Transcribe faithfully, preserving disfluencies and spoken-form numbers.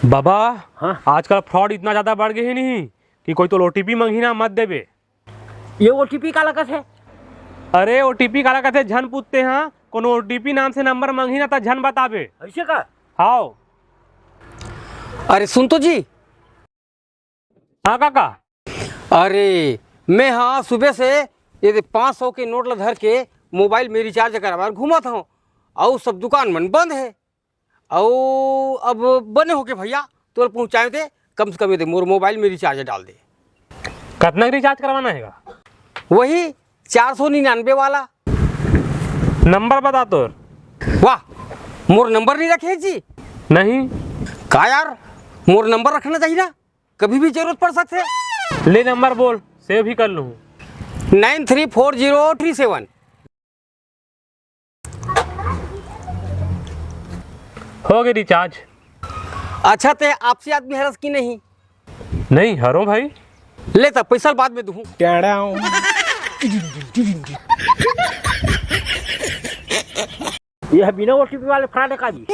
बाबा, हाँ? आजकल फ्रॉड इतना ज्यादा बढ़ गे हे नहीं कि कोई तो ओटीपी मंगही ना, मत देबे। ये ओटीपी काला कथे? अरे, ओटीपी काला कथे, झन पूछते हाँ। कोनो ओटीपी नाम से नंबर मंगही ना, त झन बताबे। ऐसे का? हाव। अरे सुन तो जी। हाँ काका। अरे, मैं हाँ सुबह से ये दे पाँच सौ के नोट ला धर के मोबाइल में रिचार्ज करवाए घूमत हूँ, अउ सब दुकान मन बंद है। अउ अब बने होके भैया, तोर पहुँचाए दे, कम से कम ये दे मोर मोबाइल में रिचार्ज डाल दे। कतना के रिचार्ज करवाना हेगा? वही चार सौ निन्यानवे वाला। नंबर बता तोर। वाह, मोर नंबर नहीं रखे जी? नहीं। का यार, मोर नंबर रखना चाहिए ना, कभी भी जरूरत पड़ सकथे। ले नंबर बोल, सेव भी कर लूँ। Nine three four zero three seven। हो गए रिचार्ज। अच्छा, ते आपसी आदमी हरस कि नहीं? नहीं हरो भाई। ले तब पैसा बाद में दूँ। ये बिना ओटीपी वाले फ्रॉड है का जी?